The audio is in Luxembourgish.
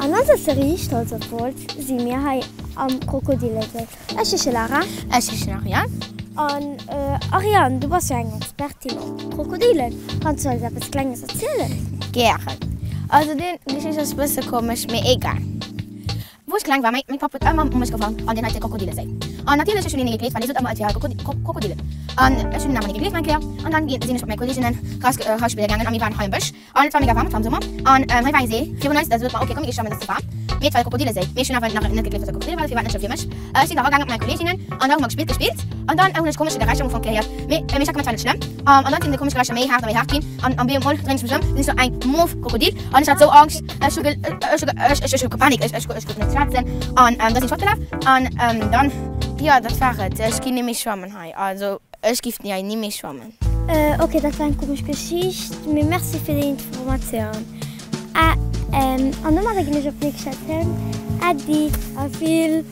An onser Serie Stolz op Wolz si mir hei am Krokodillesee. Ech heesche Lara. Ech heeschen Ariane. An Ariane, du bass jo eng Expertin op Krokodilen. Kanns du eis eppes Klenges erzielen? Gären. Also déi Geschicht ass bësse komesch, mee egal. Wou ech kleng war, mäi Papp huet ëmmer mech gewarnt an deen heite Krokodilleséi. An natierlech, ech hunn hinne gegleeft, well hie sot ëmmer, et wier Krokodilen. An ech hunn awer ni gegleeft, eng Kéier. An dann sinn ech mat menge Kolleeginnen raus raus spille gaangen a mir waren hei am Bësch. An et war mega waarm, et war am Summer. An hei war ee See virun eis, da sot mer, ok, komm mir gi schwammen, et ass ze waarm. Mee et war e Krokodilleséi. Mee ech hunn awer nach net gegleeft, dass et e Krokodille war, dofir war et net schlëmm fir mech. Ech sinn da ragaangen mat menge Kolleeginnen an da hu mer gespillt, gespillt. An dann hunn ech komesche Geräischer am Ufank gehéiert. Mee ech hat gemengt, et war net schlëmm. An dann sinn déi komesch Geräischer méi haart a méi haart ginn. An am bemol dréin ech mech ëm, sinn ech sou eng mof Krokodil an ech hat sou Angscht, ech hu ech hu ech hu gepanik, ech ech konnt net schwätzen an da sinn ech fortgelaf an dann jo dat war et, ech ginn ni méi schwammen hei, also ech giff hei ni méi schwammen. Ok dat war eng komesch Geschicht, mee merci fir déi Informatioun. An domadder ginn ech op d'nächst Statioun. Äddi a vill.